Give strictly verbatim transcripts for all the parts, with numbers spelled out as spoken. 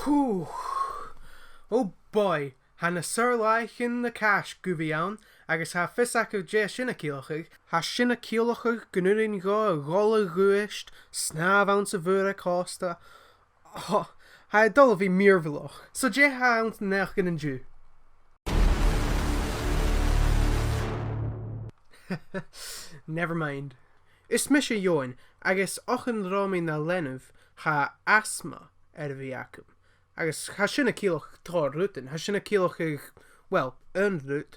Hù. Oh boy, tha na saor-làithean na Càisge gu bhith ann, agus tha fios agaibh dè tha sin a' ciallachadh. Tha sin a' ciallachadh gun urrainn dhomh a dhol a dh'Uibhist, snàmh anns a' mhuir a-costa. Oh, tha e a' dol a bhith mìorbhaileach. So dè th' anns na naidheachdan an-diugh? Never mind. Is mise Eòghann, agus o chionn ro mhi na leanabh, tha asthma air a bhith agam. Agus tha sin a' ciallachadh tòrr rudan, tha sin a' ciallachadh, well, aon rud,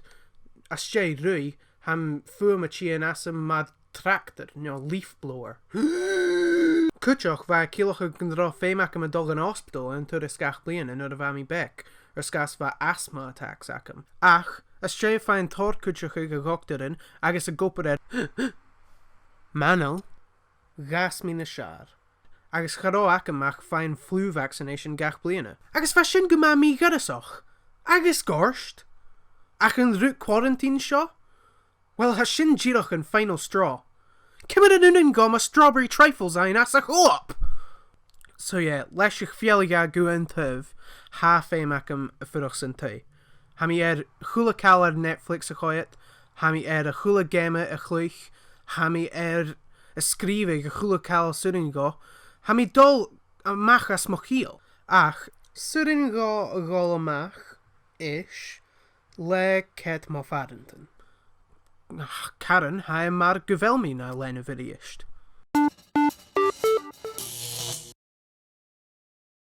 às dèidh ruith, tha mi a' fuaim a' tighinn asam mar tractar, no leaf blower. Cuideachd bha e a' ciallachadh gun robh feum agam a dhol dhan ospadal aon turas gach bliadhna nuair a bha mi beag, air sgàth 's bha asthma attacks agam. Ach, às dèidh faighinn tòrr cuideachaidh a dhotairean agus ag obair air m' anail, dh'fhàs mi nas fheàrr. Agus cha robh agam ach faighinn flu vaccination gach bliadhna. Agus bha sin gu math mì-ghoireasach. Agus goirt. Ach an rud quarantine seo? Well, tha sin dìreach an final straw. Ciamar a dh'fheumas mi strawberry trifles fhaighinn às a' cho-op? So yeah, leis a' cheangal gu an taobh, tha feum agam a' fuireach san taigh. Tha mi air a h-uile càil air Netflix a choimhead, tha mi air a h-uile geama a chluich, tha mi air a sgrìobhadh a h-uile càil as urrainn dhomh, tha mi a' dol a-mach às mo chiall. Ach 's urrainn dhomh a dhol a-mach, ish, le cead mo phàrantan. Ach, Karen, tha e mar gu bheil mi na leanabh a-rithist.